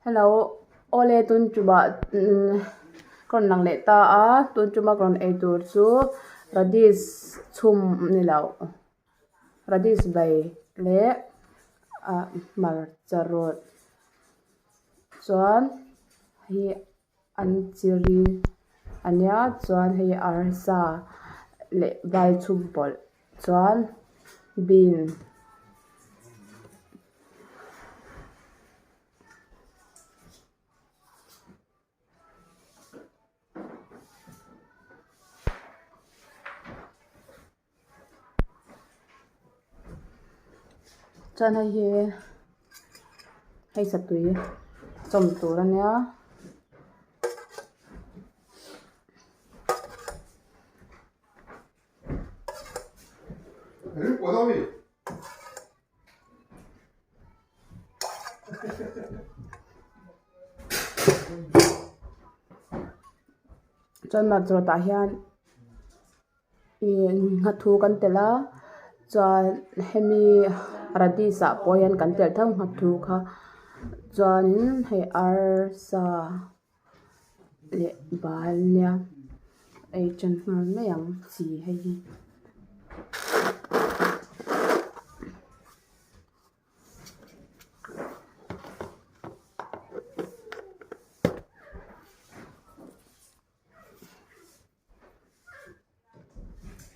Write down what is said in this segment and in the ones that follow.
Hello awle tun tumah ka rawn lang leh ta a tun tuma ka rawn ei tur chu radish chhum ni lo radish bai leh ah hmarcha rawt chuan hei an chiri a nia chuan hei arsa leh bai chhum pawlh chuan bean. Chuan hei hi hei satui chawm tur a nia. Chuan mahchawt ah hian Ih nghathu kan telh a chuan hemi radish ah pawh hian kan telh tho nghathu kha chuanin hei arsa leh bal nia ei tan nghal mai ang chi hei hi.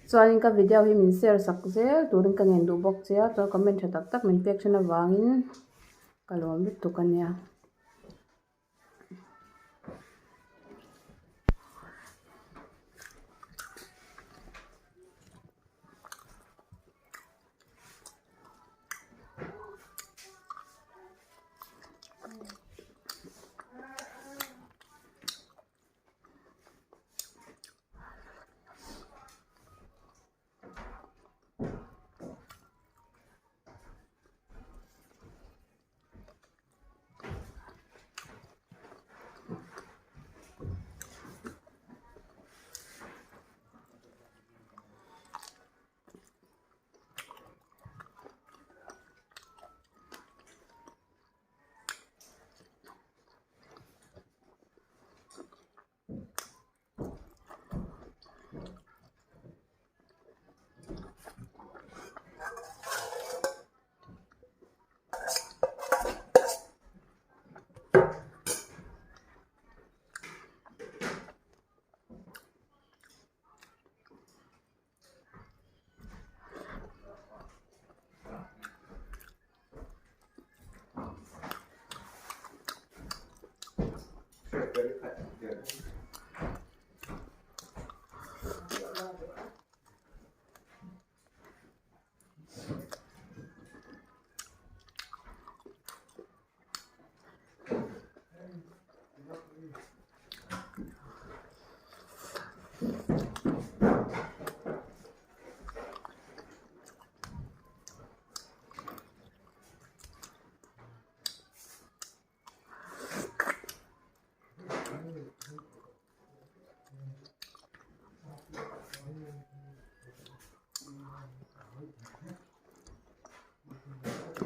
Chuanin ka video hi min share sak zel turin ka ngen duh bawk che a chuan comment tha tak tak min pek thin avangin ka lawm lutuk a nia.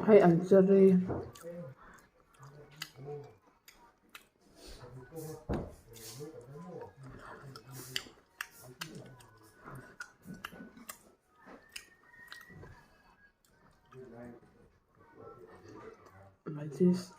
Hei an cherry. Like this.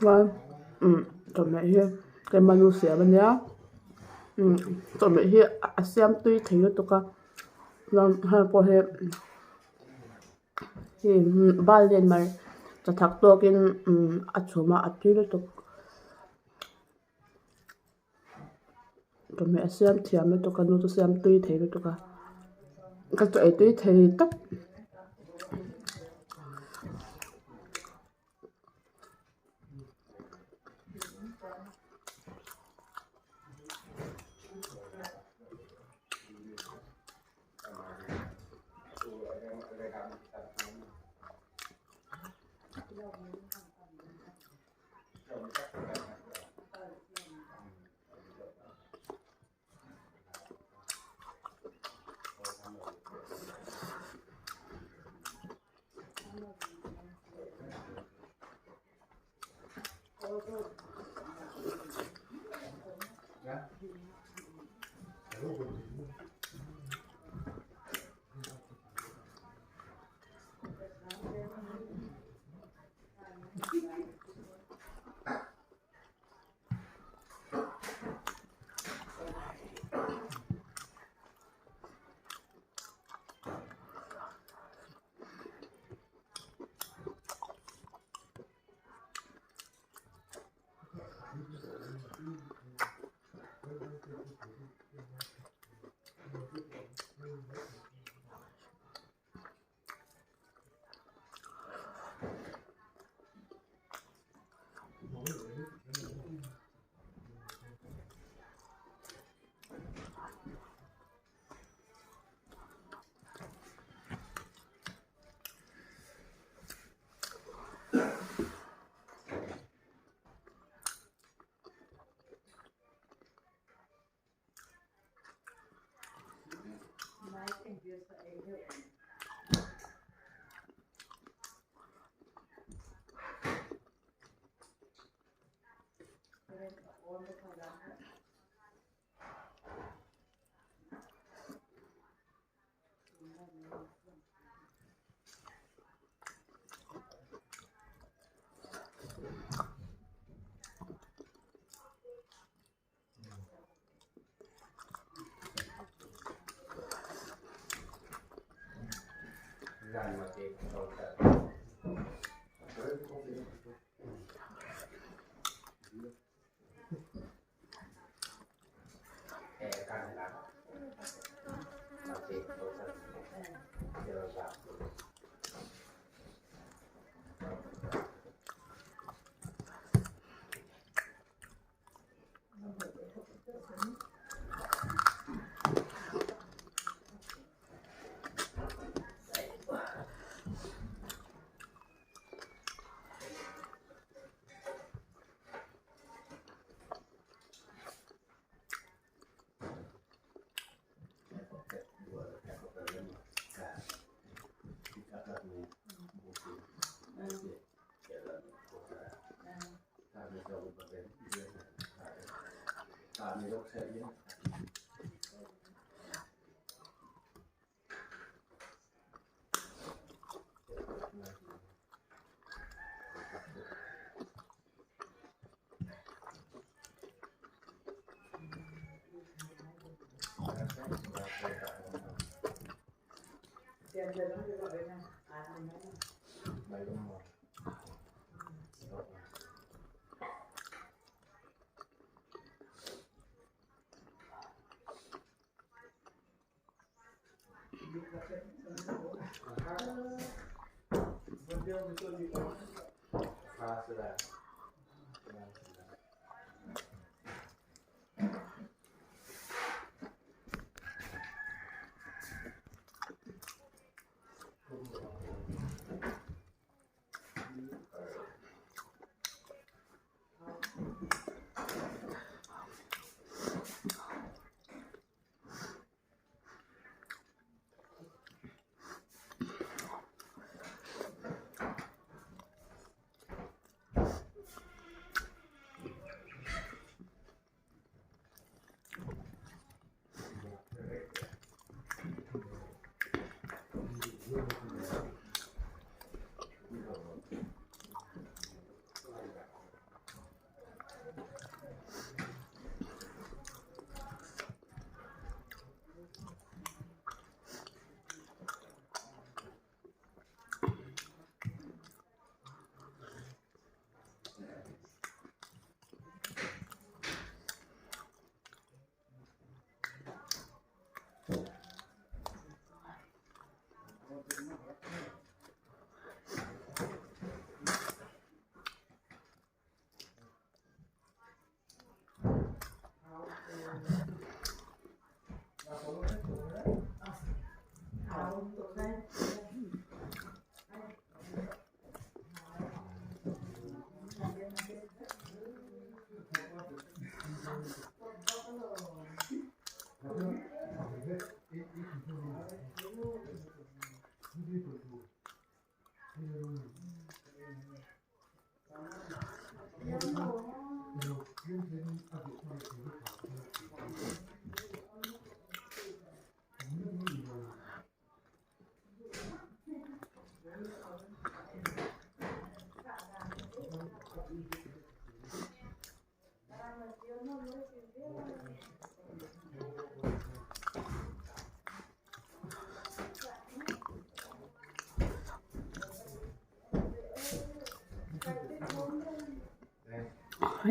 Chuan umm chawhmeh hi keima nu siam ania umm chawhmeh hi a siam tui thei lutuk a chuan hei pawh hi hei bal nen mai cha thak tawkin umm a chhum a a tui lutuk. Chawhmeh a siam thiam lutuk a nu chu siam tui thei lutuk a ka chaw ei tui thei tawp.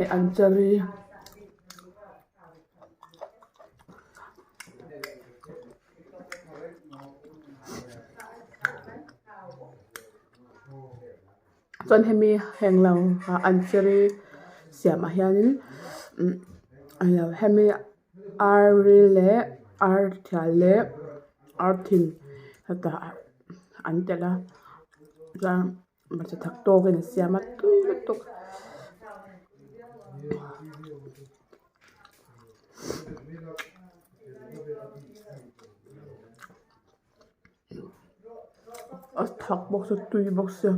Hei anchari chuan hemi heng lo ah anchari siamah hianin hemi ar ril leh ar thial leh ar thin hetah an telh a chuan hmarcha thak tawkin an siam a tui lutuk. A thak bawk sia tui bawk sia.